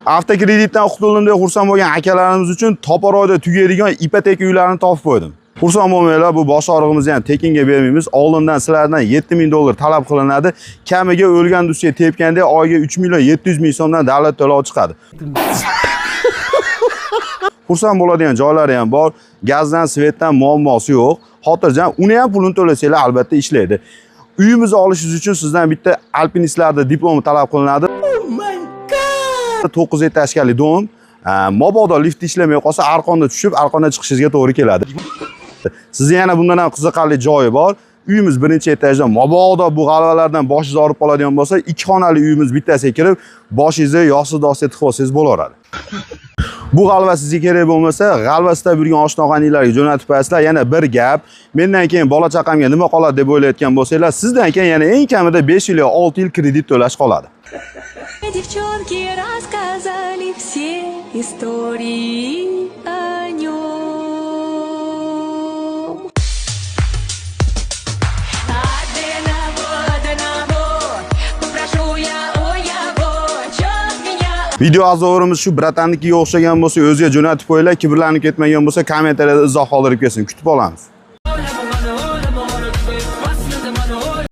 Avtokreditdan qutuldim deb xursand bo'lgan akalarimiz uchun topar oyda tugaydigan ipoteka uylarini topib qo'ydim. Xursand bo'lmanglar, bu bosh og'rig'imizni ham tekinga bermaymiz. Oldindan sizlardan 7000 dollar talab qilinadi. Kamiga o'lgan do'stga tepganda oyiga 3 million 700 ming so'mdan davlat to'lovi chiqadi. Xursand bo'ladigan joylari ham bor. Gazdan, svetdan muammosi yo'q. Xotirjam, uni ham pulini to'lasanglar albatta ishlaydi. Uyimizni olishingiz uchun sizdan bitta alpinistlarda diplomi talab qilinadi. 9 этажка li дом. Mabodo lift ishlamay qolsa, arqonda tushib, arqonda chiqishingizga to'g'ri keladi. Sizni yana bundan ham qiziqarli joyi bor. Uyimiz birinchi etajda. Mabodo bu g'alvalardan boshingiz og'rib qoladigan bo'lsa, ikki xonali uyimiz bittasiga kirib, boshingizni yostiq ostiga tiqib olsangiz bo'laveradi. Bu g'alva sizga kerak bo'lmasa, g'alva istab yurgan oshna-og'aynilarga jo'natib qo'yasizlar. Yana bir gap, mendan keyin bola chaqamga nima qoladi deb o'ylayotgan bo'lsanglar, sizdan keyin yana eng kamida 5 yil yo 6 yil kredit to'lash qoladi. Девчонки рассказали все истории о нем. Одного, одного попрошу я у его, чтоб меня Video обзор imiz shu братан nikiga o'xshagan bo'lsa, o'ziga jo'natib qo'yinglar. Kibrlanib ketmagan bo'lsa, kommentariyada izoh qoldirib ketsin. Kutib olamiz.